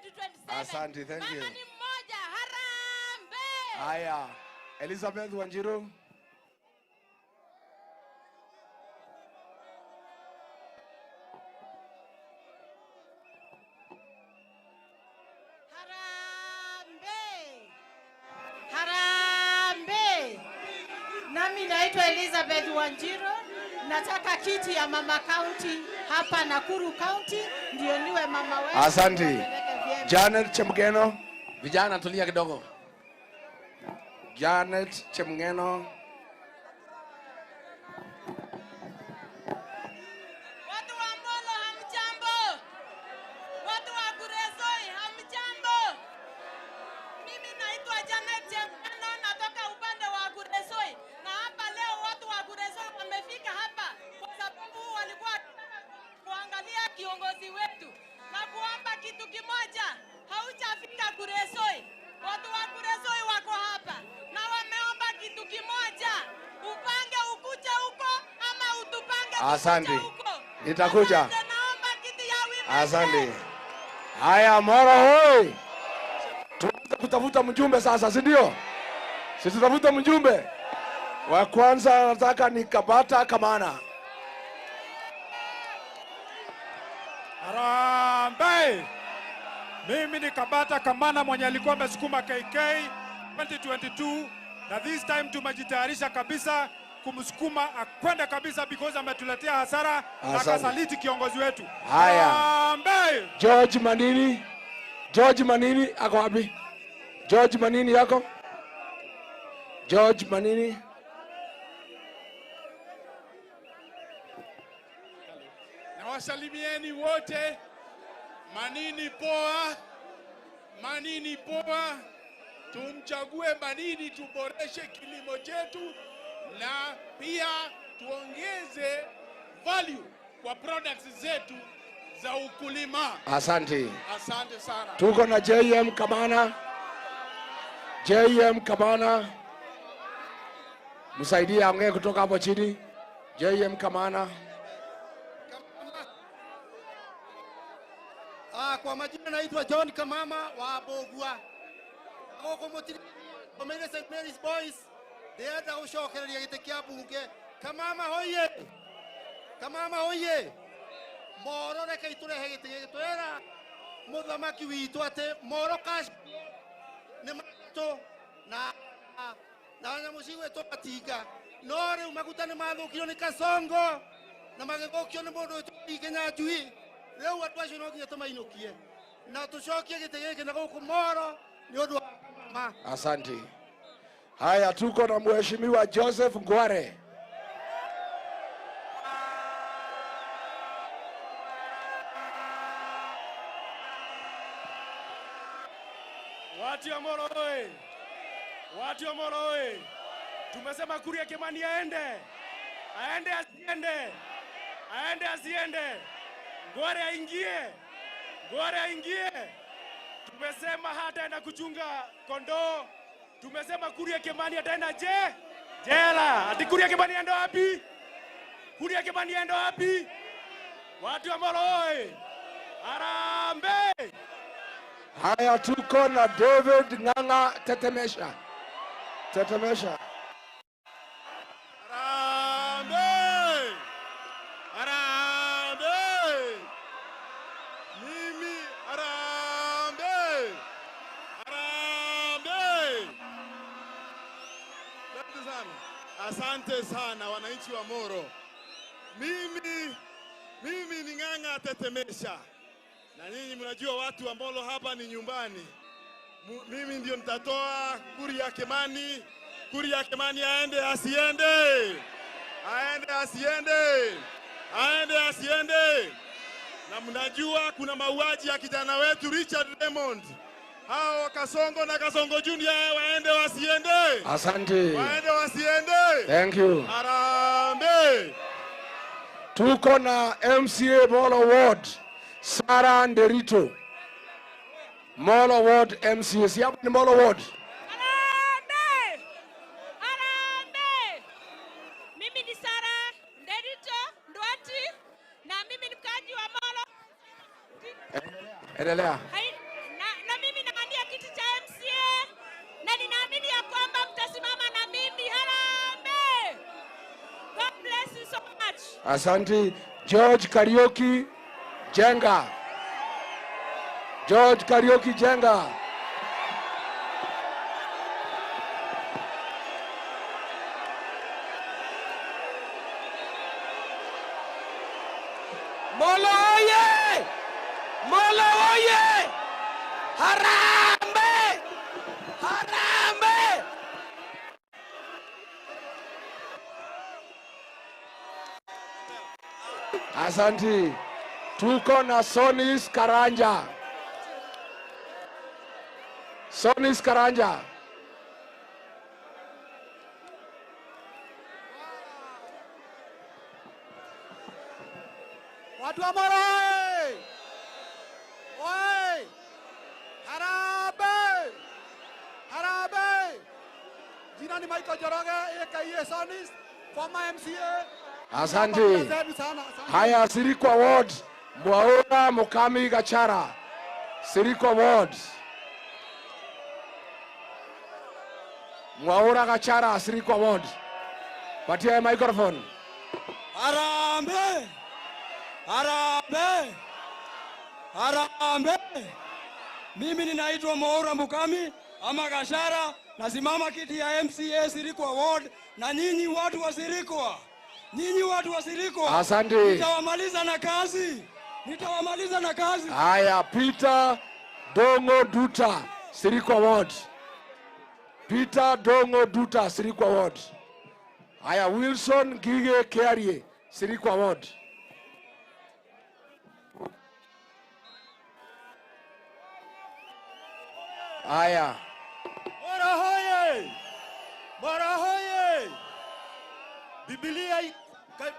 2027. Asante, thank you. Mama ni mmoja, harambee. Haya, Elizabeth Wanjiru. Harambee! Harambee! Nami naitwa Elizabeth Wanjiru, nataka kiti ya mama county hapa Nakuru County, ndio niwe mama wetu. Asante. Niwapeleke vyema. Janet Chemgeno. Vijana tulia kidogo. Janet Chemgeno. Watu wa Molo hamjambo. Watu wa Kuresoi hamjambo. Mimi naitwa Janet Chemgeno, natoka upande wa Kuresoi. Na hapa leo watu wa Kuresoi wamefika hapa kwa sababu walikuwa wakitaka kuangalia kiongozi wetu na kuomba kitu kimoja, haujafika Kuresoi. Watu wa Kuresoi wako hapa na wameomba kitu kimoja, upange ukuje huko ama utupange tukuje Asante. huko. Nitakuja. Asante, naomba kiti ya women Asante. rep. Haya, Moro hoi. Tuanze kutafuta mjumbe sasa, si ndio? Si tutafuta mjumbe. Wa kwanza nataka ni Kabata Kamana. Harambee! Mimi ni Kabata Kamana mwenye alikuwa amesukuma KK 2022 na this time tumejitayarisha kabisa kumsukuma akwenda kabisa because ametuletea hasara na Asante. akasaliti kiongozi wetu. Haya. Harambee! George Manini. George Manini ako wapi? George Manini yako? George Manini. Nawasalimieni wote, Manini poa, Manini poa. Tumchague Manini, tuboreshe kilimo chetu na pia tuongeze value kwa products zetu za ukulima. Asante. Asante sana. Tuko na JM Kamana. JM Kamana. Msaidie aongee kutoka hapo chini. JM Kamana. Kwa majina naitwa John Kamama wa Bogua. Gũkũ mũtiri St Mary's Boys ndĩrenda gũcokereria gĩtĩ kĩa mbunge. Kamama hoye! Kamama hoye! Moro reke itũrehe gĩtĩ gĩkĩ twĩra mũthamaki witũ atĩ Moro cash nĩ matũ na nyamũ cigwĩtwo matinga no rĩu maguta nĩ mathũkirio nĩ Kasongo na magĩthũkio nĩ mũndũ wĩtwo Kinyanjui. Rĩu andũ acio no nginya tũmainũkie na tũcokie gĩtĩ gĩkĩ na gũkũ Moro nĩ ũndũ wa Kamama. Asante. Haya, tuko na Mheshimiwa Joseph Ngware. Watu wa Moro oye! Watu wa Moro oye! Tumesema Kuria Kimani aende. Aende asiende. Aende asiende. Ngware aingie. Ngware aingie. Tumesema hataenda kuchunga kondoo. Tumesema Kuria Kimani ataenda je? Jela. Ati Kuria Kimani aende wapi? Kuria Kimani aende wapi? Watu wa Moro oye! Harambee! Haya, tuko na David Ng'ang'a Tetemesha. Tetemesha. Harambee! Harambee! Mimi harambee! Harambee! Asante sana. Asante sana wananchi wa Moro. Mimi ni Ng'ang'a Tetemesha. Na nyinyi mnajua watu wa Molo hapa ni nyumbani. Mimi ndio nitatoa Kuria Kimani. Kuria Kimani aende asiende? Aende asiende? Aende asiende? Na mnajua kuna mauaji ya kijana wetu Richard Raymond. Hao Kasongo na Kasongo Junior waende wasiende? Asante. Waende wasiende? Thank you. Harambee! Tuko na MCA Molo Ward, Sarah Nderito. Molo Ward MCA. Si hapa ni Molo Ward. Harambee! Harambee! Mimi ni Sarah Nderito Ndwati na mimi ni mkaaji wa Molo. Endelea. Asante. George Kariuki Jenga. George Kariuki Jenga. Molo oye! Molo oye! Harambee! Harambee! Asante. Tuko na Sonis Karanja. Sonis Karanja. Watu wa Molo oye! Oye! Harambee! Harambee! Jina ni Michael Njoroge aka Sonis, former MCA. Asante. Haya, Sirikwa Ward, Mwaura Mukami Gachara. Sirikwa Ward. Mwaura Gachara, Sirikwa Ward. Patia microphone. Harambee! Harambee! Harambee! Mimi ninaitwa Mwaura Mukami ama Gachara, nasimama kiti ya MCA Sirikwa Ward, na nyinyi watu wa Sirikwa. Nyinyi watu wa Sirikwa. Asante. Nitawamaliza na kazi. Nitawamaliza na kazi. Haya, Peter Dongo Duta, Sirikwa Ward. Peter Dongo Duta, Sirikwa Ward. Haya, Wilson Gige Kiarie, Sirikwa Ward. Haya. Moro hoye! Moro hoye!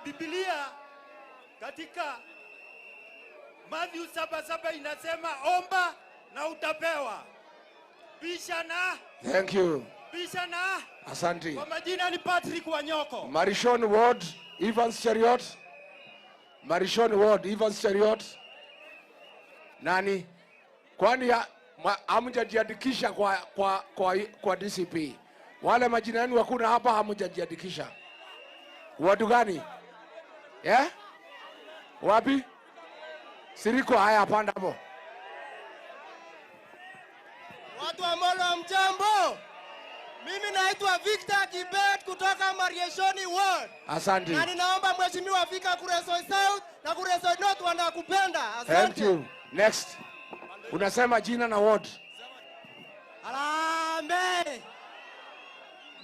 Biblia katika Matthew 7:7 inasema omba na utapewa. Bisha na. Thank you. Bisha na. Asante. Kwa majina ni Patrick Wanyoko. Marishon Ward, Evans Chariot. Marishon Ward, Evans Chariot. Nani? Kwani hamjajiandikisha kwa DCP? Wale majina yenu hakuna hapa, hamjajiandikisha. Watu gani? Yeah? Wapi? Sirikwa. Haya, panda hapo. Watu wa Molo mjambo. Mimi naitwa Victor Kibet kutoka Marieshoni Ward. Asante. Na ninaomba mheshimiwa fika Kuresoi South na Kuresoi North wanakupenda. Asante. Thank you. Next. Unasema jina na ward. Harambee.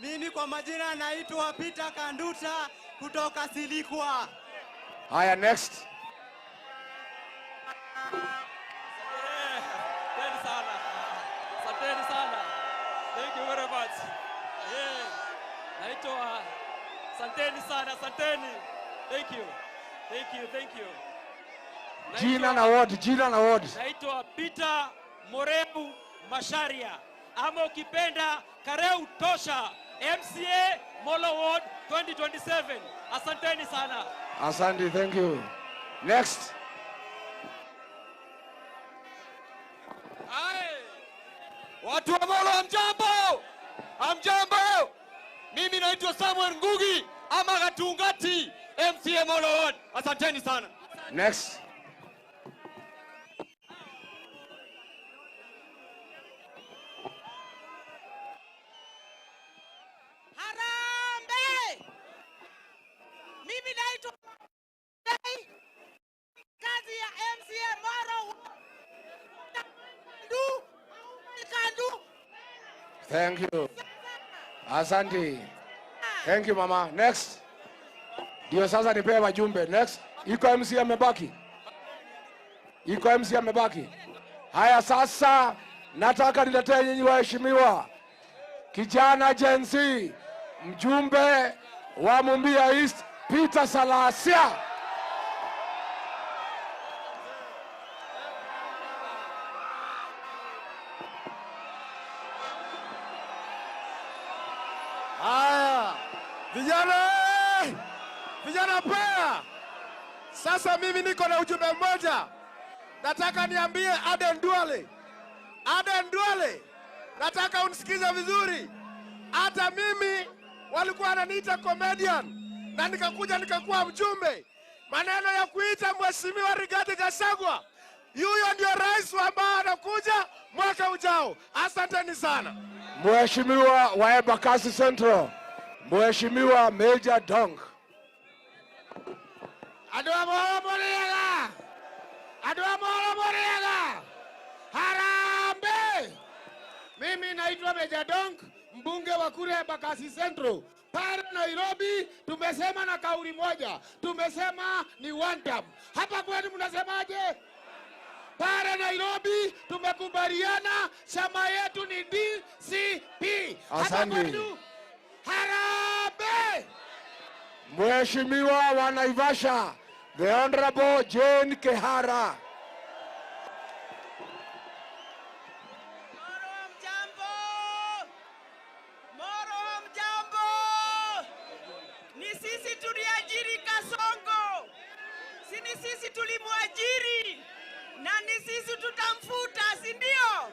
Mimi kwa majina naitwa Peter Kanduta kutoka Silikwa. Haya, next. Asanteni sana. Asanteni sana. Thank you very much. Yeah. Naitwa asanteni sana, asanteni. Thank you. Thank you, thank you. Jina na ward, jina na ward. Naitwa Peter Moreu Masharia, ama ukipenda Kareu Tosha, MCA Molo Ward 2027. Asanteni sana. Asante, thank you. Next. Aye. Watu wa Molo hamjambo? Hamjambo? Mimi naitwa Samuel Ngugi ama Gatungati, MCA Molo Ward. Asanteni sana. Next. Harambee! Mimi naitwa kazi ya MCA Molo Kandu. Thank you. Asante. Thank you mama. Next. Ndio sasa nipewe wajumbe. Next. Iko MC amebaki. Iko MC amebaki. Haya sasa nataka niletee nyinyi waheshimiwa kijana Gen Z, mjumbe wa Mumbia East, Peter Salasia. Haya, vijana, vijana pea. Sasa mimi niko na ujumbe mmoja. Nataka niambie Aden Duale. Aden Duale, nataka unisikize vizuri. Hata mimi walikuwa wananiita comedian na nikakuja nikakuwa mjumbe. Maneno ya kuita Mheshimiwa Rigathi Gachagua, yuyo ndio rais ambaye anakuja mwaka ujao. Asanteni sana. Mheshimiwa wa Embakasi Central, Mheshimiwa Major Dong. Andũ a Molo mũrĩega, andũ a Molo mũrĩega, harambee! Mimi naitwa Meja Donk, mbunge wa kule Embakasi Central pale Nairobi. Tumesema na kauli moja, tumesema ni one term. Hapa kwenu mnasemaje? Pale Nairobi tumekubaliana, chama yetu ni DCP. Hapa Asante. Kwenu harambee! Mheshimiwa wa Naivasha, the Honorable Jane Kehara. Moro hamjambo, Moro hamjambo. Ni sisi tuliajiri Kasongo, si ni sisi tulimwajiri na ni sisi tutamfuta, si ndio?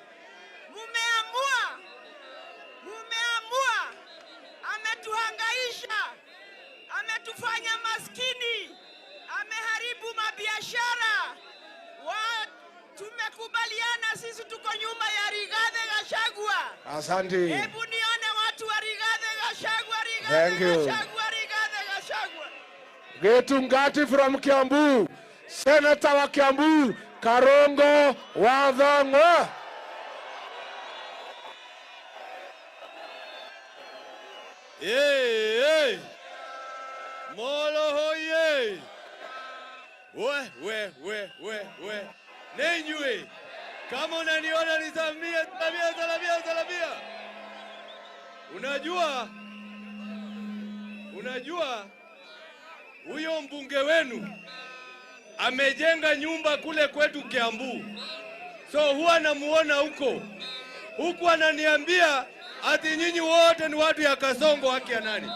Mumeamua, mumeamua. Ametuhangaisha, ametufanya maskini, ameharibu mabiashara wa tumekubaliana sisi tuko nyuma ya Rigathi Gachagua. Asante. Hebu nione watu wa Rigathi Gachagua, Thank Rigathi you. Gachagua, Rigathi Gachagua. Gitungati from Kiambu, Senator wa Kiambu, Karungo wa Thang'wa. Hey, hey. Molo hoye. We, we, we, we, we. Nenywe. Kama unaniona nisamia, salamia, salamia, salamia. Unajua huyo mbunge wenu amejenga nyumba kule kwetu Kiambu. So huwa namuona huko. Huku ananiambia ati nyinyi wote ni watu ya Kasongo, haki ya nani?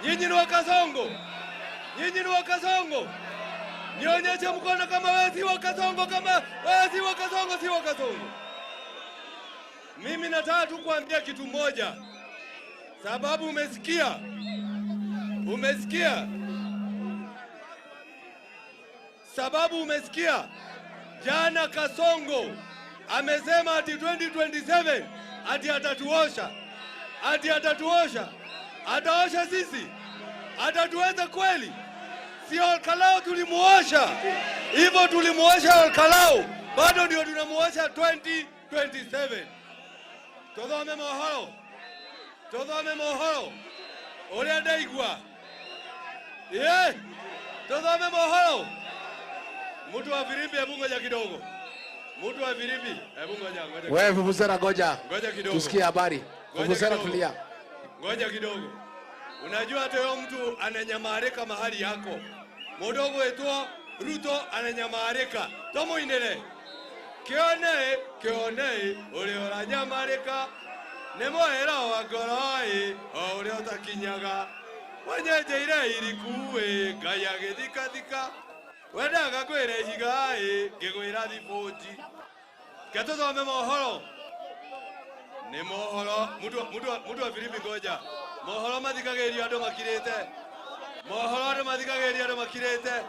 Nyinyi ni wa Kasongo? Nyinyi ni wa Kasongo? Nionyeshe mkono kama wewe si wa Kasongo, kama wewe si wa Kasongo, si wa Kasongo. Mimi nataka tu kuambia kitu moja, sababu umesikia, umesikia, sababu umesikia jana Kasongo amesema ati 2027 ati atatuosha, ati atatuosha, ataosha sisi, atatuweza kweli? Si Olkalou tulimuosha hivyo, tulimuosha Olkalou, bado ndio tunamuosha 2027. Tuthome mohoro, tuthome mohoro uria ndaigua, ye tuthome mohoro. Mtu wa firimbi, hebu ngoja kidogo. Mtu wa firimbi, hebu ngoja, ngoja. Wewe vuvuzela, ngoja Ngoja kidogo. tusikie habari. Ngoja Vuvuzela, kidogo. tulia. Ngoja kidogo. Unajua hata huyo mtu ananyamarika mahali yako. Mudogo wetu Ruto ananyamarika. Tomuinire. Kione, kione, uri uranyamarika. Ni mwera wa ngoro ĩ, o ũrĩa ũtakinyaga. Wenyenjeire iriku ĩ, Ngai agĩthikathika. Wendaga kwĩra ihiga ĩ, ngĩgwĩra thibũnji. Ke tũthome mohoro. Nĩ mohoro, mũndũ wa firimbi ngoja. Mohoro mathikagĩrĩrio andũ makirĩte. Mohoro andũ mathikagĩrĩrio andũ makirĩte.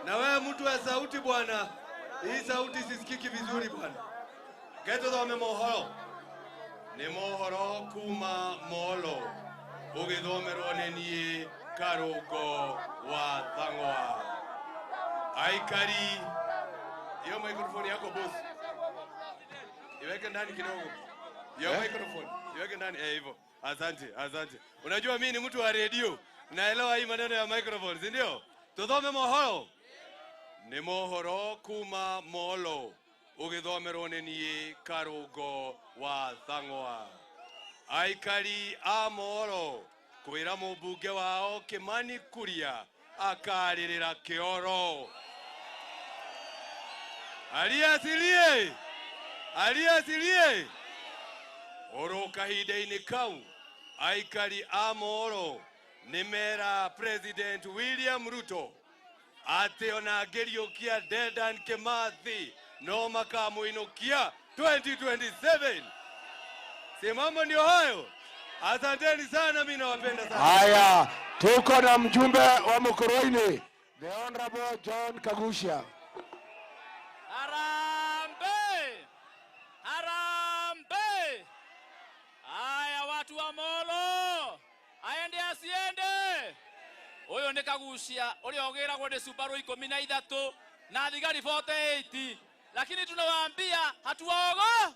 Na wewe mtu wa sauti bwana, hii sauti sisikiki vizuri bwana. Ke tũthome mohoro. Nĩ mohoro kuma Molo ũgĩthomerwo nĩ niĩ Karungo wa Thang'wa. Aikari, hiyo microphone yako boss, iweke ndani kidogo. Hiyo Eh? microphone iweke ndani hivyo. Asante, asante. Unajua mimi ni mtu wa redio, naelewa hii maneno ya microphone, si ndio? Tuthome mohoro. Nĩ mohoro kuma Molo ũgĩthomerwo nĩ niĩ Karungo wa Thang'wa. Aikari a Molo kwĩra mũmbunge wao Kimani Kuria akarĩrĩra kĩoro. Aliasilie, aliasilie. Oro kahinda-inĩ kau aikari a Molo nĩ mera President William Ruto atĩ ona angĩriũkia Dedan Kimathi no makamũinũkia 2027. Si mambo ndio hayo? Asanteni sana, mimi nawapenda sana. Haya, tuko na mjumbe wa Mukurweini, The Honorable John Kaguchia. Harambee! Harambee! Haya watu wa Molo, aende asiende? Uyu ni Kaguchia uria ugiragwo ni Subaru 13 na thigari 48, lakini tunawaambia hatuwaogo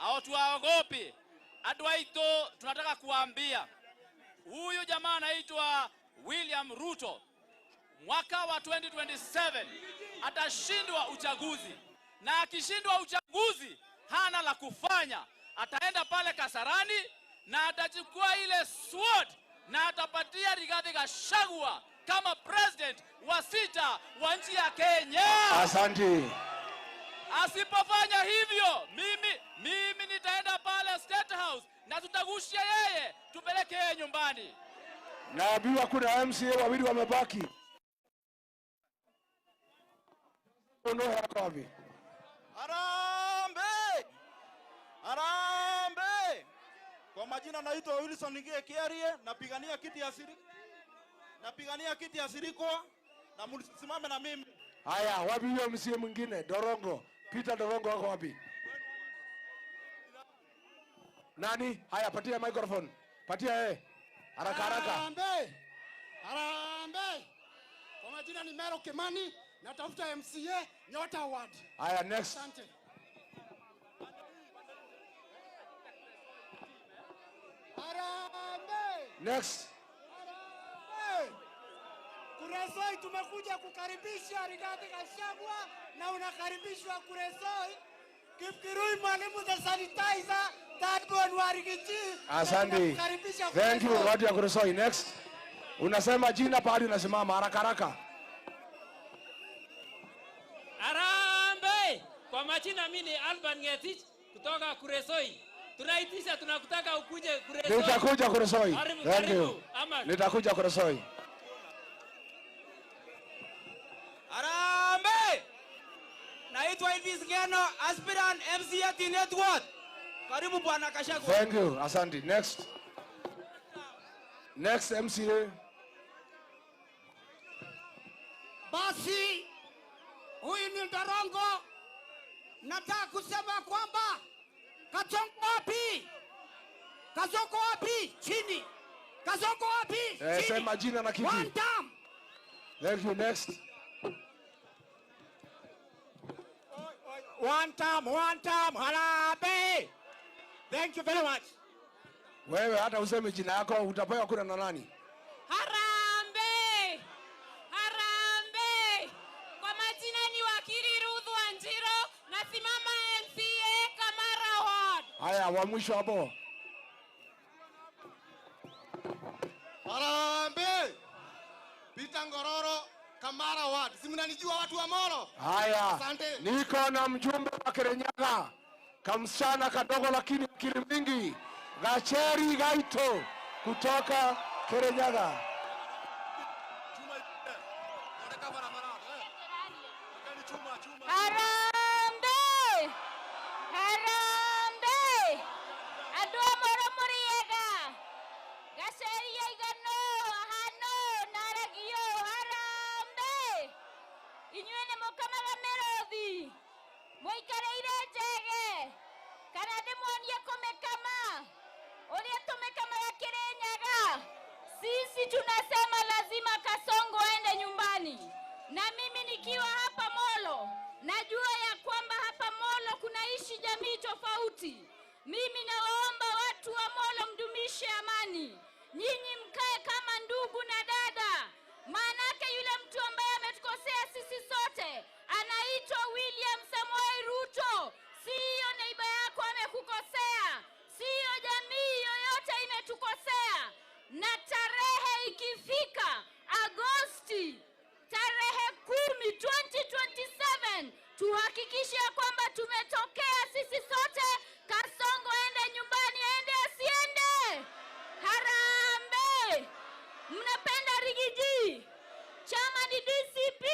au tuwaogopi. Andu aitu tunataka kuambia huyu jamaa anaitwa William Ruto mwaka wa 2027 atashindwa uchaguzi, na akishindwa uchaguzi hana la kufanya, ataenda pale Kasarani na atachukua ile sword na atapatia Rigathi Gachagua kama president wa 6 wa nchi ya Kenya. Asante. Asipofanya hivyo, mimi nitaenda pale State House na tutagushia yeye, tupeleke yeye nyumbani. Naambiwa kuna MCA wawili wamebaki. Harambee! Harambee! Kwa majina naitwa Wilson Ngie Kiarie, napigania kiti ya Sirikwa. Napigania kiti ya Sirikwa na msimame na mimi. Haya, wapi huyo MCA mwingine? Dorongo. Peter Dorongo wako wapi? Nani? Haya, patia microphone. Patia yeye. Haraka haraka. Harambee! Harambee! Kwa majina ni Mero Kimani, natafuta MCA Nyota Award. Haya, next. Asante. Harambee! Next. Harambee! Kuresoi tumekuja kukaribisha Rigathi Gachagua na unakaribishwa Kuresoi. Kipkirui mwalimu the sanitizer, third born wa Rigiji. Asante. Thank you watu ya Kuresoi. Next. Unasema jina pahali unasimama haraka haraka. Harambee! Kwa majina mimi ni Alban Ngetich kutoka Kuresoi. Tunaitisha, tunakutaka ukuje Kuresoi. Nitakuja Kuresoi. Karibu, Thank you. Nitakuja Kuresoi. Harambee! Naitwa Elvis Ngeno, aspirant MCA Tinet Ward. Karibu Bwana Gachagua. Thank you. Asante. Next. Next MCA. Basi huyu ni Ndarongo. Nataka kusema kwamba Kasongo wapi? Kasongo wapi? Chini. Kasongo wapi? Chini. Sema jina na kiti. One time. Thank you. Next. One time, one time. Harambee. Thank you very much. Wewe hata useme jina yako utapewa kura na nani? Harambee! Harambee! Kwa majina ni wakili Ruth Wanjiro, nasimama MCA Kamara Ward. Haya, wa mwisho hapo. Harambee! Peter Ngororo, Kamara Ward. Si mnanijua watu wa Molo? Haya. Asante. Niko na mjumbe wa Kirinyaga. Kamsichana kadogo lakini akili mingi. Gacheri Gaito kutoka Kirinyaga. Harambee! Harambee! Andu a Molo muriega. Gacheri yaigano hano naragio. Harambee! Inyuĩ nĩ mũkamaga mĩrũthi. Mũikarĩire njege. Kana ndĩmuonie kũmĩkama. Ũrĩa tũmĩkamaga Kirinyaga. Sisi tunasema lazima Kasongo aende nyumbani. Na mimi nikiwa hapa Molo, najua ya kwamba hapa Molo kunaishi jamii tofauti. Mimi nawaomba watu wa Molo mdumishe amani. Nyinyi mkae kama ndugu na dada. Maanake yule mtu ambaye ametukosea sisi sote anaitwa William Samoei Ruto. Sio neiba yako amekukosea, sio jamii yoyote imetukosea. Na tarehe ikifika Agosti tarehe 10 2027, tuhakikishe kwamba tumetokea sisi sote. Kasongo aende nyumbani, aende asiende? Harambee! Mnapenda Rigiji? Chama ni DCP.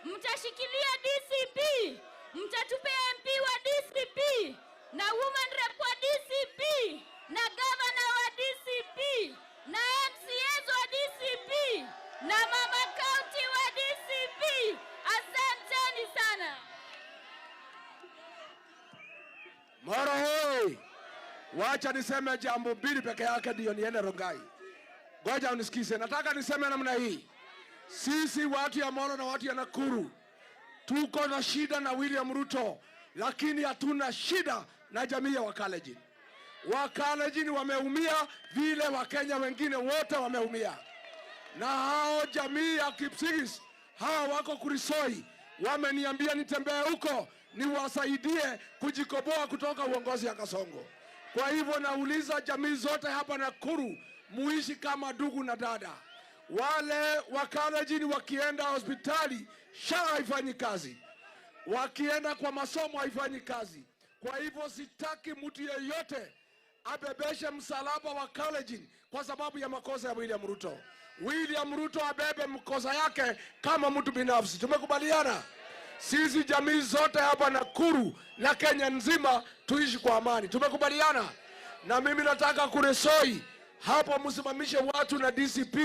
Mtashikilia DCP. Mtatupea MP wa DCP na woman rep wa DCP na governor wa DCP na MCAs wa DCP na mama county wa Wacha niseme jambo mbili peke yake ndio niende Rongai. Ngoja unisikize. Nataka niseme namna hii. Sisi watu ya Molo na watu ya Nakuru tuko na shida na William Ruto, lakini hatuna shida na jamii ya Wakalenjin. Wakalenjin wameumia vile Wakenya wengine wote wameumia. Na hao jamii ya Kipsigis, hao wako Kuresoi, wameniambia nitembee huko niwasaidie kujikoboa kutoka uongozi ya Kasongo. Kwa hivyo nauliza jamii zote hapa Nakuru, muishi kama ndugu na dada. Wale Wakalenjin wakienda hospitali, SHA haifanyi kazi. Wakienda kwa masomo haifanyi kazi. Kwa hivyo sitaki mtu yeyote abebeshe msalaba wa Kalenjin kwa sababu ya makosa ya William Ruto. William Ruto abebe mkosa yake kama mtu binafsi. Tumekubaliana? Sisi jamii zote hapa Nakuru na Kenya nzima tuishi kwa amani. Tumekubaliana? Na mimi nataka Kuresoi hapo msimamishe watu na DCP,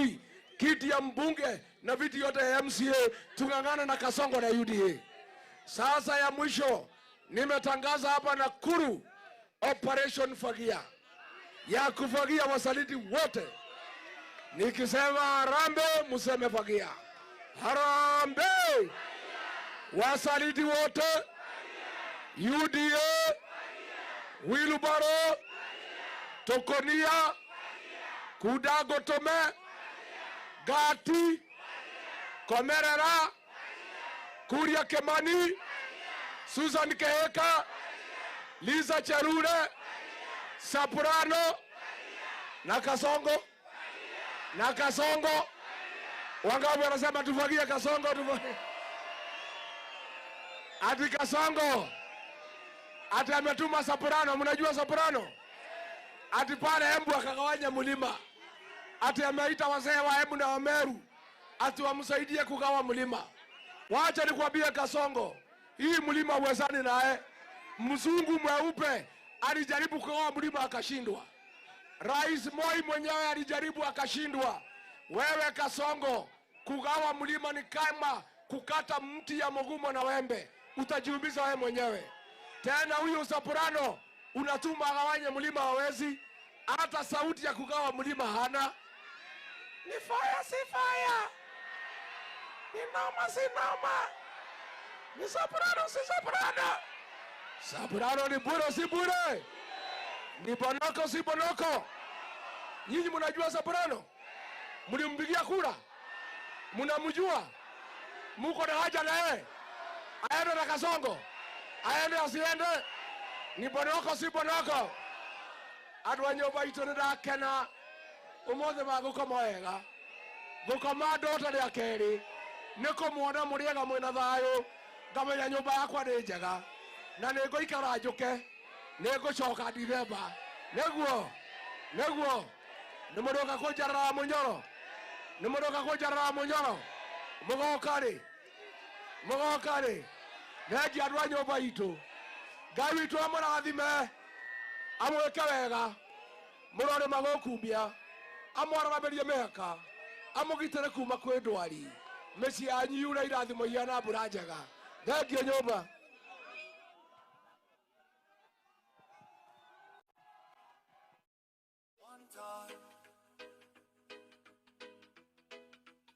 kiti ya mbunge na viti yote ya MCA, tung'ang'ane na Kasongo na UDA. Sasa ya mwisho, nimetangaza hapa Nakuru Operation Fagia, ya kufagia wasaliti wote. Nikisema harambee, mseme fagia. Harambee! Wasaliti wote, UDA, Wilubaro, Tokonia, Kudago Tome, Gati, Komerera, Kuria Kimani, Susan Kihika, Liza Cherure, Soprano na Kasongo. Na Kasongo. Wangapi wanasema tufagie Kasongo, tufagie? Ati Kasongo. Ati ametuma Soprano, mnajua Soprano? Ati pale Embu akagawanya mlima. Ati ameita wazee wa Embu na wa Meru ati wamsaidie kugawa mlima. Wacha nikwambie Kasongo, hii mlima uwezani naye. Mzungu mweupe alijaribu kugawa mlima akashindwa. Rais Moi mwenyewe alijaribu akashindwa. Wewe Kasongo, kugawa mlima ni kama kukata mti ya mugumo na wembe. Utajiumiza wewe mwenyewe. Tena huyu Soprano unatuma agawanye mlima, hawezi. Hata sauti ya kugawa mlima hana. Ni fire si fire, ni noma si noma, ni Soprano si Soprano. Soprano ni bure si bure, ni bonoko si bonoko. Nyinyi mnajua Soprano? Mlimpigia kura? Mnamjua? Muko na haja na yeye? Aende na Kasongo? Aende asiende? Ni bonoko si bonoko? Andũ a nyũmba itũ nĩ ndakena ũmũthĩ magũkoma wega. Ngũkoma ndota rĩa kerĩ nĩ kũmuona mũrĩega mwĩna thayũ, ngamenya nyũmba yakwa nĩ njega na nĩ ngũikara njũke, nĩ ngũcoka Dithemba. Nĩguo, nĩguo, nĩ mũrĩũka kũnjarara mũnyoro, nĩ mũrĩũka kũnjarara mũnyoro. Mũgoka rĩ? Mũgoka rĩ? Thengia andũ a nyũmba itũ. Ngai witũ amũrathime, amwĩke wega, mũrore magũkumbia, amwararamĩrie mĩhaka, amũgitĩre kuma kwĩ ndwari, mĩciĩ yanyu yure irathimo ihana mbura njega. Thengiũ nyũmba. One time,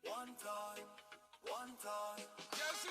one time, one time. Yes,